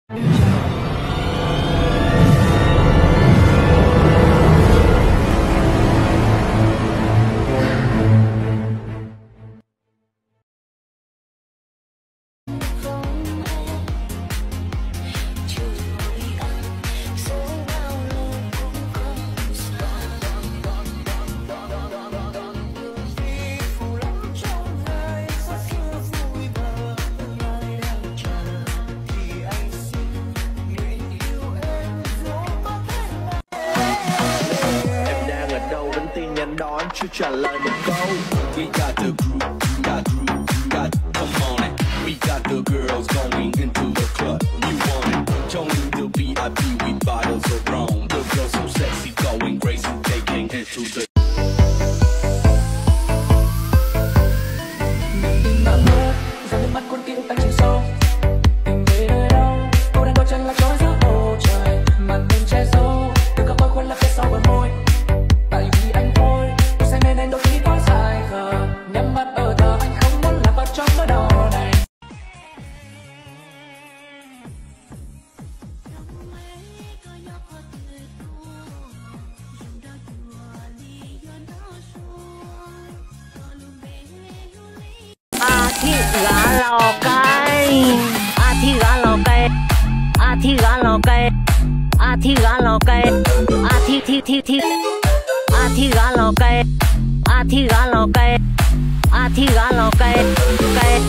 Em đang ở đâu nhắn tin nhắn đón, chưa trả lời một câu. We got the groove, got groove, got, come on it. We got the girls going into the club. You want it? Join the V I P with bottles of rum. The girls so sexy, going crazy, they can't handle the Giọt nước mắt cuốn ký ức anh chìm sâu. Tìm về nơi đâu, cô đang đôi chân lạc trôi giữa bầu trời. Màn đêm che giấu, từ cặp môi khuôn lấp phía sau bờ môi. Tại vì anh thôi, tôi say mê nên đôi khi có sai khờ. Nhắm mắt ở thờ, anh không muốn lạc vào trong nỗi đau này. A Thib Gab Los Cai, A Thib Gab Los Cai, A Thib Gab Los Cai, A Thib Gab Los Cai, A Thib Thib Thib Thib, A Thib Gab Los Cai, A Thib Gab Los Cai, A Thib Gab Los Cai, Cai.